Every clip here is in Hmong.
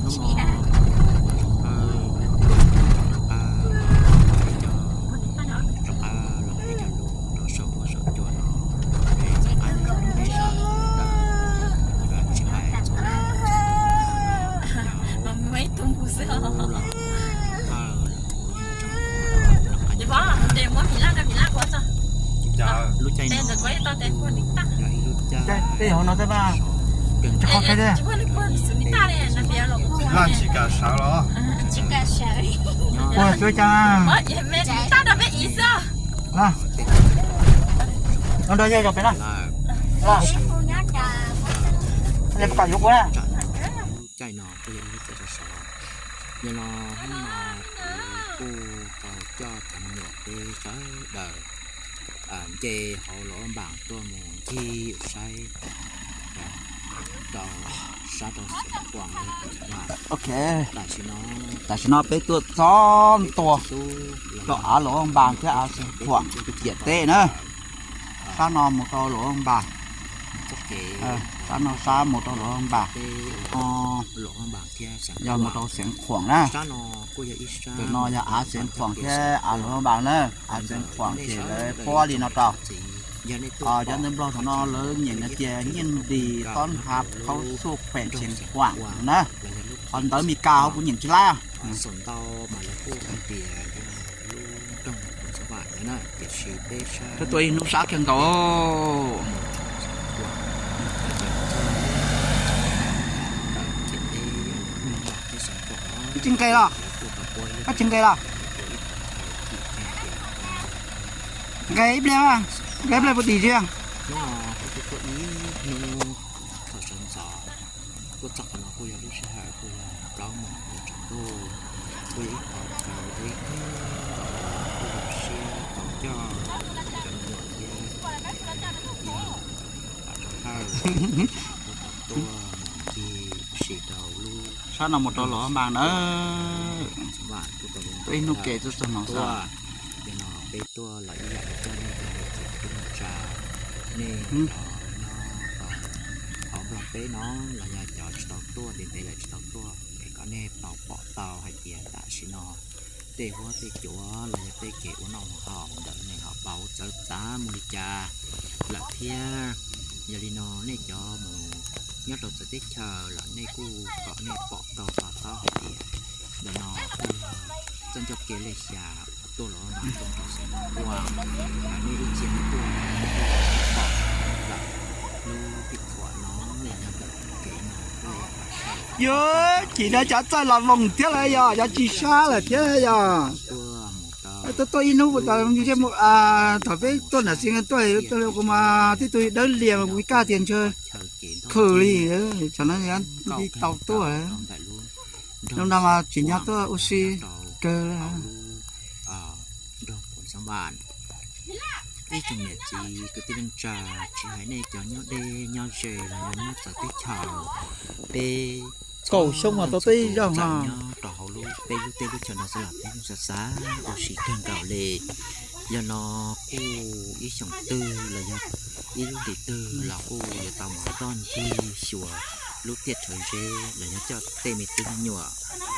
Rov qab los ib co lus rau saum huab saum cua no, peb txoj qab ntawm peb sawv daws tsis hais txog lub, lub caij no yog ib lub caij, tsis kam sawv los, ua xwb cas. Los, no nrog yawg zaum pem na. Los, nej puas kam yuav kuv na? Lub caij no kuj yog ib lub caij sov sov, yog los hnub no kuv kuj tau coj cov me nyuam peb sawv daws nce hauv Luam Npas tuaj mus ncig saib rau sab rau Xeev Khuam. Ok, tam sim no peb tuaj txog ntua rau av Luam Npas thiab av Xeev Khuam ciam teb na. Sab no mus rau Luam Npas, sab no sab mus rau Luam Npas, yog mus rau Xeev Khuam na. Ntawm no yog av Xeev Khuam thiab av Luam Npas na. Av Xeev Khuam ces lawv phuab li no rau. Cov ntawv Nplog thaum no lawv nyeem no tias nyiaj ntis tob hav khaub xuj pem Xeev Khuam na. Qhov ntawv Mes Kas kuv nyeem tsis laib. Tuaj ib hnub sab kawg nkaus. Tsis nqes los, koj tsis nqes los. Nqes ib pliag, nqes ib pliag puas tim tsis? Tuaj txog qhov no kuj yog lub sij hawm kuj yog plaub moos yuav tsaus ntuj, kuj yog ib qho chaw deb kawg nkaus, kuj zoo siab tau coj cov me nyuam thiab yog rov thawj tuaj mus ncig ua si rau lub sab no mus rau Luam Npas na. Tuaj ib hnub ke tuaj txog no xwb. Yog no peb tuaj los ib yam li coj nej cov niam txiv kwv tij neej tsa, nej cov nyob rau hauv Nplog teb no los yog cov tsis tau tuaj ntev ntev lawm tsis tau tuaj es kom nej tau pom tau hais tias tam sim no tej huab tej cua los yog tej kev ua noj ua haus ntawm neeg hauv paus txawv txav mus li cas lawm thiab. Yog li no nej cov mus nyob rau txawv teb chaws los nej kuj kom nej pom tau to taub hais tias ntawm no kuj yog txoj ncauj kev li xya tuaj los mas tuaj rau Xeev Khuam, nej ib txhia tuaj pom lawm lub pij khuam no los yog ntawm kev no. Yog chim no cov txawj los voos thiab lawm yog cov tsis sab lawm thiab yog. Tuaj ib hnub thaum peb tuaj nram Xeev tuaj kuv mas tib tug dawb lias mas kuv kaj tias ntshe khwm li. Thaum no tsis tau tuaj, no mas tsim nyog tuaj ua si kawg. Ib tsoom niam txiv kwv tij neej tsa, tsis hais nej cov nyob deb nyob ze los yog nyob txawv teb chaws, peb kaum xyoo mas tau tuaj ib zaug no nyob rau hauv lub peb lub teb lub chaw no xwb los peb yeej xav xav ua si kawg nkaus li. Yog no kuj ib xyoos twg los yog ib lub hlis twg los kuj yuav tau mus toj ncig xyuas lub tiaj rhawv zeb los yog coj tej me tub me nyuam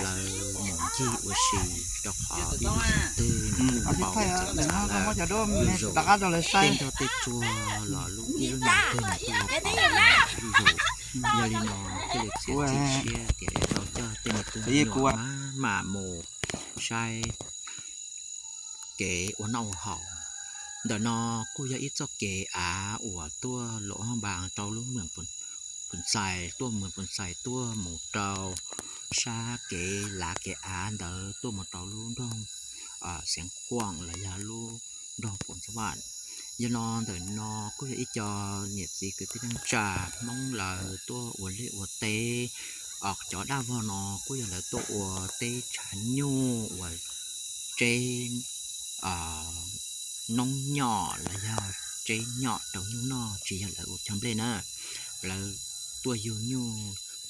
lawv mus ncig ua si, rau qhov ib lub xyoos twg nws kuj paub txawv txav lawm, zuj zus tej nroj tej tsuag los lub ib lub nyuag twg nws kuj paub zuj zus. Yog li no thiaj li txiav txim siab tias yuav tau coj tej me tub me nyuam mam mus saib kev ua noj ua haus. Ntawm no kuj yog ib txoj kev av uas tuaj Luam Npas rau lub Phoos Xais, tuaj mus Phoos Xais tuaj mus rau sab kev lav kev av ntawd tuaj mus rau lub nroog Xeev Khuam los yog lub nroog Phoos Xas Vam. Yog no ntawm no kuj yog ib co niam txiv kwv tij neej tsa Hmoob lawv tuaj ua liaj ua teb. Cov dab vog no kuj yog lawv tuaj ua teb tshav nyuj uas tseb noob nyom los yog tseb nyom rau nyuj noj, tsis yog lawv ua chaw nplej na. Lawv tuaj yug nyuj,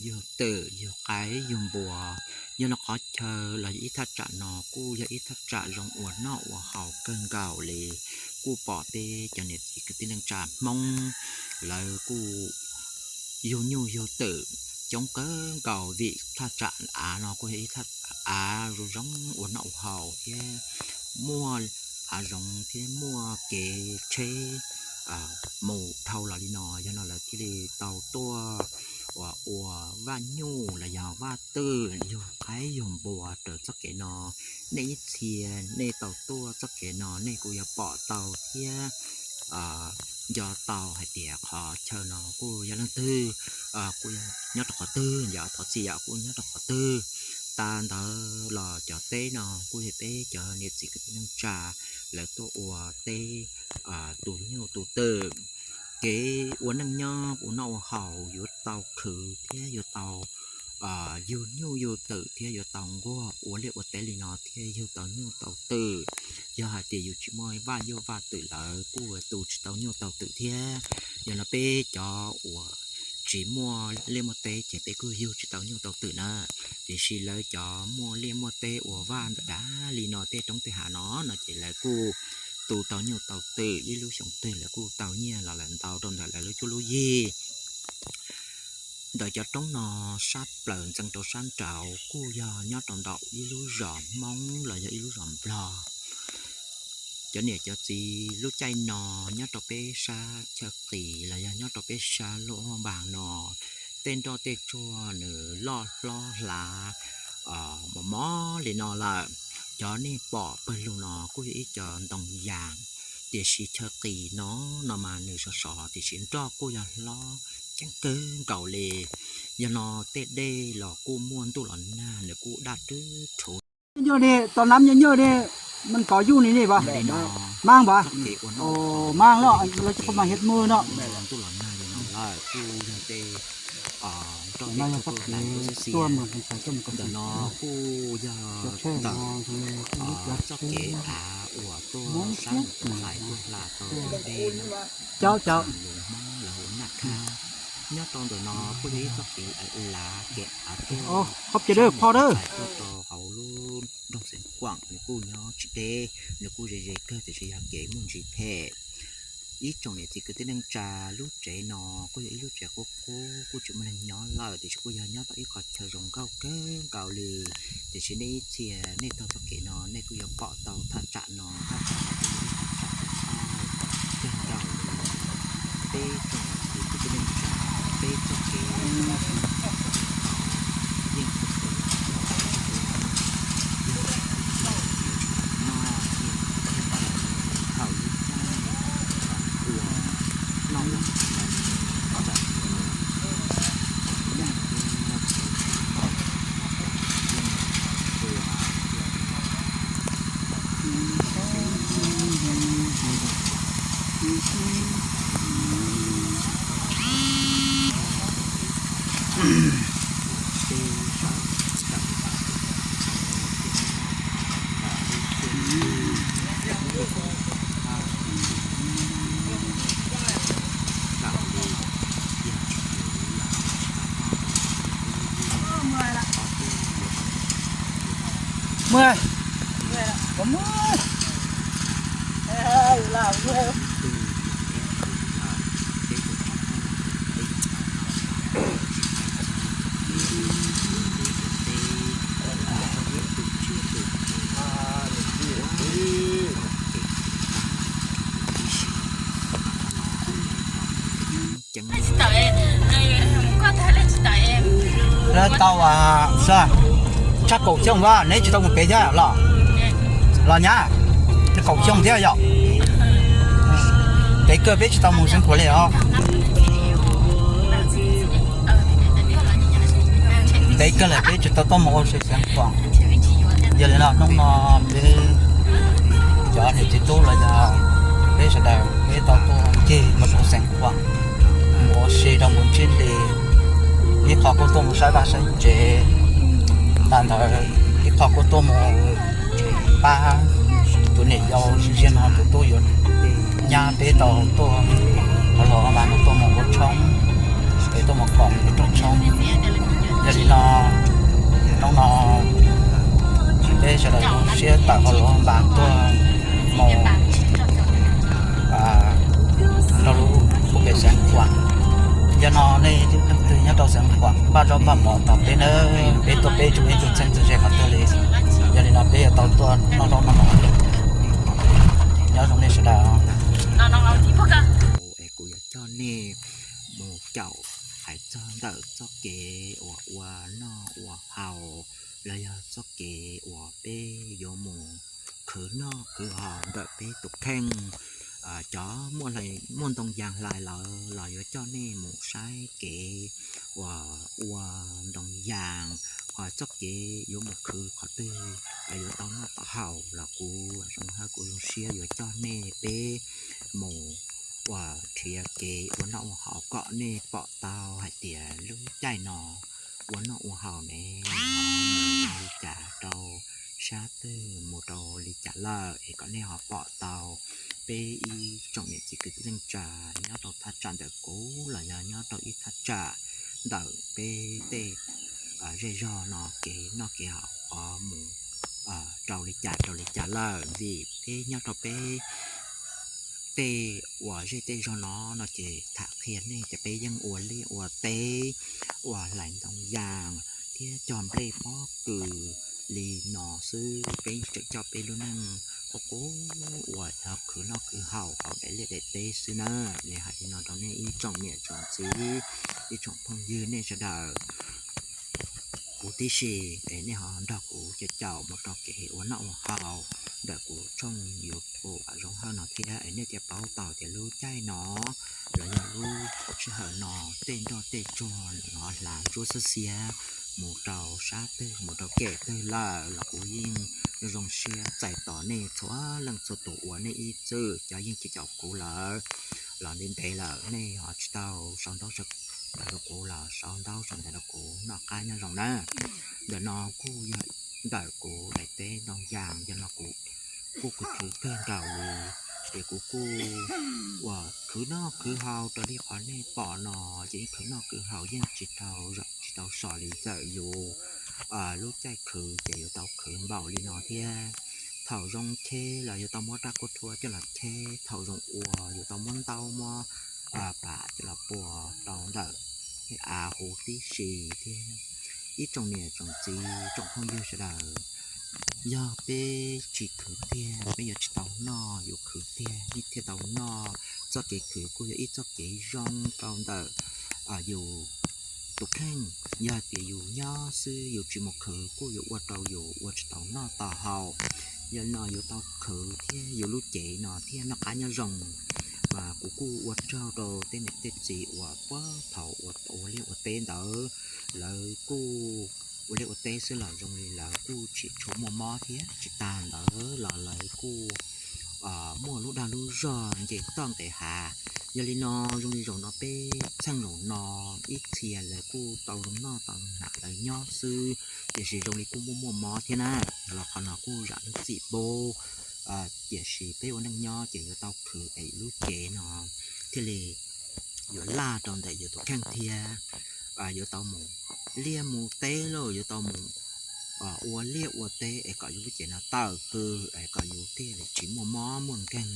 yug twm, yug qaib, yug npua. Yog no qhov chaw los yog ib thaj tsam no kuj yog ib thaj tsam zoo uas noj uas haus kawg nkaus li. Kuj pom tej cov niam txiv kwv tij neej tsa Hmoob lawv kuj yug nyuj yug twm coob kawg nkaus vim thaj tsam av no kuj yog ib thaj av zoo zoo ua noj ua haus thiab muaj hav zoov thiab muaj kev tsheb mus dhau los li no, yog no lawv thiaj li tau tuaj ua vaj nyuj los yog vaj twm yug qaib yug npua raws txoj kev no. Nej ib txhia nej tau tuaj txoj kev no nej kuj yuav pom tau thiab nco tau hais tias qhov chaw no kuj yog leej twg, kuj nyob rau qhov twg, yog thov txim yom, kuj nyob rau qhov twg. Tas ntawd los cov teb no kuj yog peb cov niam txiv kwv tij neej tsa lawv tuaj ua teb tu nyuj tu twm. Kev ua neej nyob ua noj ua haus yuav tau khwv thiab yuav tau yug nyuj yug twm thiab yuav tau nquag ua liaj ua teb li no thiaj yug tau nyuj tau twm. Yog hais tias yus tsis muaj vaj yuj vaj twm lawm kuj tu tsis tau nyuj tau twm thiab. Yog no peb cov uas tsis muaj liaj muaj teb ces peb kuj yug tsis tau nyuj tau twm na. Tiam sis lawv cov muaj liaj muaj teb ua vaj ntawm dav li no tej roob tej hav no no ces lawv kuj tu tau nyuj tau twm, ib lub xyoo twg lawv kuj tau nyiaj los lawm ntau rau ntawm lawv lub cuab lub yig. Ntawm cov roob no sab plaws ntxeev rau sab nraud kuj yog nyob rau ntawm ib lub zos Hmoob los yog ib lub zos Nplog. Cov niam cov txiv, lub caij no nyob rau peb sab chaw qis los yog nyob rau peb sab luaj npas no, tej nroj tej tsuag nws loj hlob hlav mos mos li no lawm. Cov nej pom pawg lug no kuj yog ib co ntoo yas, tiam sis chaw qis no no mas nws sov sov tiam sis nroj kuj yog hlob ceev kawg nkaus li. Yog no tej dej los kuj muaj ntuj los nag nws kuj daj rwb rhuv. Nyuj ne, tos nab nyuj nyuj ne, mas kov yuj ni ne pas? Maaj pas? Maaj los, lawv tsis qhov mas hiav mw no. Ntuj los nag li no lawm kuj yog tej nroj tej tsuag kuj hlav tuaj xwb xwb. Ntawm no kuj yog ntawm txoj kev av uas tuaj sab mus tus hlais tuaj hla tau dej no, lus Hmoob lawv hu Naj Khab. Nyob rau ntawm no kuj yog ib txoj kev lav kev av tuaj, qhov pia dawb qhov dawb tuaj rau hauv lub nroog Xeev Khuam, nws kuj nyob tsis deb, nws kuj ze ze kawg tiam sis yog kev muaj ntsis phem. Ib tsoom niam txiv kwv tij neej tsa, lub tsev no kuj yog ib lub tsev qub qub kuj tsis muaj neeg nyob lawm tiam sis kuj yog nyob tau ib qhov chaw zoo nkauj kawg nkaus li. Tiam sis nej ib txhia nej taug txoj kev no nej kuj yuav pom tau thaj tsam no, thaj tsam no kuj yog ib thaj tsam txaus ntshai kawg nkaus li. Peb tsoom niam txiv kwv tij neej tsa, peb txoj kev yeej tau yeej tau noj yeej tau thaum lub caij ua noj ua haus los txawm ua yam ua tau yeej ua Mười. Có mười. Ê, là mười. Lawv tau, a, sua, tshaj kaum xyoo as neb tsis tau mus pem thiab los? Los nyab, kaum xyoo thiab yom. Pem kawg peb tsis tau mus Xeev Khuam li os. Pem kawg lawm peb tsis tau tuaj mus ua si Xeev Khuam. Yog li no hnub no peb cov niam txiv tub los yog peb sawv daws peb tau tuaj ncig mus rau Xeev Khuam mus ua si rau npus tsib hlis. Ib qho kuj tuaj mus saib vaj saib tsev, tas ntawd ib qho kuj tuaj mus pab tus niam yau ziag no tus tub yuav nyab peb tau tuaj hauv los mas tuaj mus ua tshoob, peb tuaj mus koom ua rooj tshoob. Yog li no hnub no peb sawv daws zoo siab tawm hauv los mas tuaj mus rau lub pem Xeev Khuam. Yog no nej leej twg nyob rau xeev Khuam npaj zaub npaj mov tos peb nawb, peb tuaj peb tsoom ib tug txheeb txheeb ze qhov twg li. Yog li no peb yuav tau tuaj noj zaub noj mov nyob zoo nej sawv daws. Es kuv yuav coj nej mus caum hais txog ntawm txoj kev uas ua noj ua haus los yog txoj kev uas peb yuav mus khwv noj khwv haus ntawm peb tus kheej. Cov muaj ntoo yas hlais lawm los yuav coj nej mus saib kev uas ua ntoo yas, ho txoj kev yuav mus khwv qhov twg yuav tau noj tau haus los kuv zoo hawj kuv zoo siab yuav coj nej peb mus uas nrhiav kev ua noj ua haus kom nej pom tau hais tias lub caij no ua noj ua haus ne mus li cas rau sab twg mus rau li cas lawm es kom nej ho pom tau. Peb ib tsoom niam txiv kwv tij neej tsa nyob rau thaj tsam ntawm kuv los yog nyob rau ib thaj tsam ntawm peb tej zej zog no kev noj kev haus ho mus rau li cas rau li cas lawm, vim peb nyob rau peb tej uas zej tej zog no no ces tham qhia nej tias peb yeej ua liaj ua teb, ua hlais ntoo yas thiab cog nplej pob kws li no xwb. Peb tseem coj peb lub neej qub qub uas yog khwv noj khwv haus hauv daim liaj daim teb xwb na. Es hais li no rau nej ib tsoom niam tsoom txiv, ib tsoom phooj ywg nej sawv daws huv tib si, es nej ho nrog kuv caum caum mus rau kev ua noj ua haus ntawm kuv tshooj YouTube uas zoo hawj no thiab. Es nej thiaj paub tau tias lub caij no los yog lub sij hawm no tej nroj tej tsuag no hlav ntsuab xwb xiab mus rau sab twg mus rau kem twg lawm los kuv yeej zoo siab txais tos nej txhua leej txhua tus uas nej ib txwm cov yeej caum caum kuv lawm los ntev ntev lawm nej ho tsis tau sau ntaub sau ntawv rau kuv los sau ntaub sau ntawv rau kuv noj qab nyob zoo na. Ntawm no kuj yog ntawm kuv daim teb ntoo yas, yog no kuv kuj khwv khwv kawg nkaus li, ces kuv kuj uas khwv noj khwv haus raws li qhov nej pom no, ces yeej khwv noj khwv haus yeej tsis tau zom tsis tau so li txawm yus lub caij khwv ces yuav tau khwv npaum li no thiab. Thaum zoo cheb los yuav tau muab rab kuab rhuab coj los cheb, thaum zoo ua yuav tau muab ntaub muab pam coj los pua rau ntawm av huv tib si thiab. Ib tsoom niam tsoom txiv tsoom phooj ywg sawv daws, yog peb tsis khwv tiag peb yuav tsis tau noj, yus khwv tiag thiaj tau noj. Txoj kev khwv kuj yog ib txoj kev zoo rau ntawm yus tus kheej. Yog hais tias yus nyob xwb yus tsis mus khwv kuj yuav ua rau yus ua tsis tau noj tau haus. Yog li no yuav tau khwv thiab yus lub cev no thiaj noj qab nyob zoo. Mas kuv kuj ua tsaug rau tej niam tej txiv uas puag thaum ua liaj ua teb ntawd, lawv kuj ua liaj ua teb xwb los zoo li lawv kuj tsis tshua muaj mob thiab tsis tas ntawd los lawv kuj muaj lub dag lub zog nce toj nqes hav. Yog li no zoo li zaum no peb txheej zaum no ib txhia lawv kuj tau zoo noj tau hnav lawv nyob xwb, tiam sis zoo li kuj muaj muaj mob thiab na. Los qhov no kuj zam lub txim pub, tiam sis peb ua neej nyob ces yuav tau khwv es lub cev no thiaj li yuav laj rau ntawm yus tus kheej thiab. Yuav tau mus liaj mus teb lauj, yuav tau mus ua liaj ua teb es kom yus lub cev no tawm pw es kom yus thiaj li tsis muaj mob muaj nkeeg.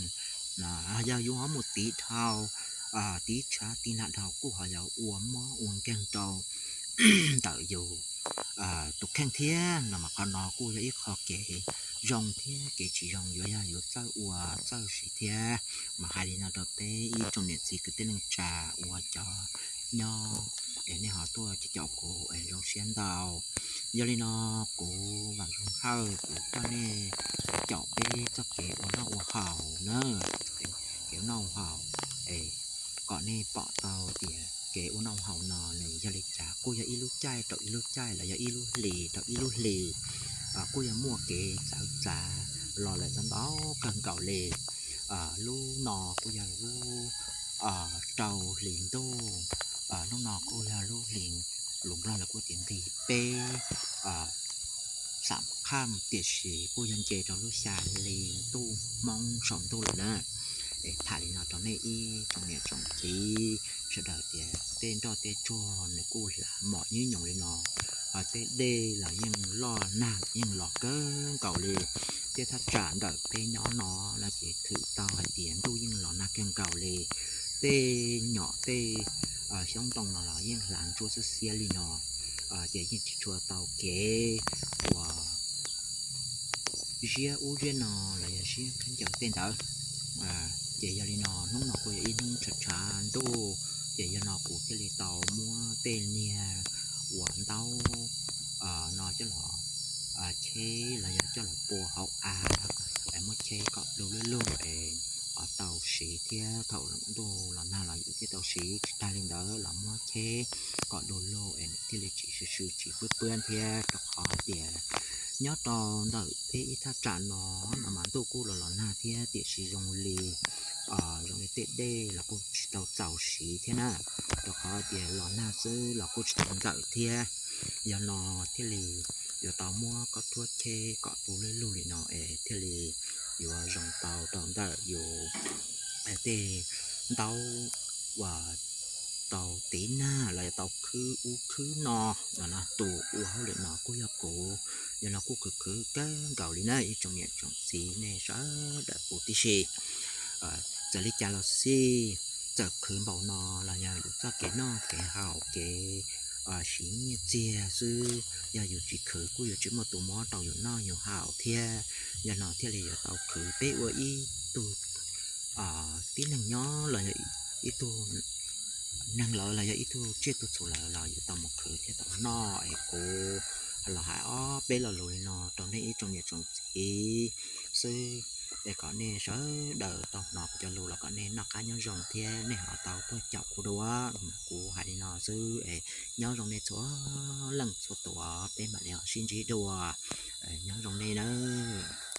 Yog yus ho mus tiv dhau, tiv tshav tiv nag dhau kuj ho yuav ua mob ua nkeeg rau ntawm yus tus kheej thiab no. Mas qhov no kuj yog ib qho kev zoo thiab kev tsis zoo yuav yog yus txawj ua txawj siv thiab. Mas hais li no rau peb ib tsoom niam txiv kwv tij neej tsa uas cov nyob es nej ho tuaj caum kuv es zoo siab ntau. Yog li no kuv Vam Zoo Hawj kuv coj nej caum peb txoj kev ua noj ua haus na, kev ua noj ua haus es kom nej pom tau tias kev ua noj ua haus no nws yog li cas, kuj yog ib lub caij rau ib lub caij los yog ib lub hlis rau ib lub hlis, kuj yog muaj kev txawv txav los lawm ntau ntau kawg nkaus li. Lub no kuj yog lub rau hlis ntuj, lub no kuj yog lub hlis, lus Nplog lawv kuj tias nqig peb xam khaj, tiam sis kuj yog nce rau lub xya hli ntuj Hmoob saum ntuj lawm na. Es tham li no rau nej ib tsoom niam tsoom txiv sawv daws tias tej nroj tej tsuag nws kuj hlav mom nyob nyoos li no, ho tej dej los yeej loj nag yeej los kawg nkaus li. Tej thaj tsam ntawm peb nyob no no ces thwm tau hais tias ntuj yeej los nag kawg nkaus li. Tej nyom tej xyoob ntoo no los yeej hlav ntsuab xiab xiab li no, ces yeej tsis tshua tau kev uas ziab ub ziab no los yog ziab khaub ncaws tej ntawd. Ces yog li no hnub no kuj yog ib hnub tshav tshav ntuj, ces yog no kuv thiaj li tau muab tej niag uas ntaub no coj los cheb los yog coj los pua hauv av, muab cheb kom du lug lug es tau siv thiab thaum ntuj los nag los yus thiaj tau siv. Tsis tag li ntawd los muab cheb kom du lug es nws thiaj li tsis swm swm tsis pwb pwb thiab, rau qhov tias nyob rau ntawm peb ib thaj tsam no no mas ntuj kuj los los nag thiab, tiam sis zoo li zoo li tej dej los kuj tsis tau txaus siv thiab na, rau qhov tias los nag xwb los kuj tsis tau ntxawm thiab. Yog no thiaj li yuav tau muab kob rhuab cheb kom du lug lug li no es thiaj li yuav zoo tau rau ntawm yus tej ntaub uas tau tiv nag los yog tau khwb ub khwb no no. Tus ua hauj lwm no kuj yog kuv. Yog no kuj khwv khwv kawg nkaus li na ib tsoom niam tsoom txiv nej sawv daws huv tib si. Txawm li cas los xij, txawm khwv npaum no los yog yus txoj kev noj kev haus kev siv nyiaj txiag xwb, yog yus tsis khwv kuj yuav tsis muaj tus muab rau yus noj yus haus thiab. Yog no thiaj li yuav tau khwv. Peb ua ib tug tib neeg nyob los yog ib tug neeg lawm los yog ib tug tsiaj tug txhu lawm los yuav tau mus khwv thiab tau noj. Es kuv los hais ob peb lo lus li no rau nej ib tsoom niam tsoom txiv xwb, es kom nej sawv daws tau hnov kuv cov lus los kom nej noj qab nyob zoo thiab nej ho tau tuaj caum kuv dua. Kuv hais li no xwb es nyob zoo nej txhua leej txhua tus, peb mam li ho sib ntsib dua. Nyob zoo nej nawb.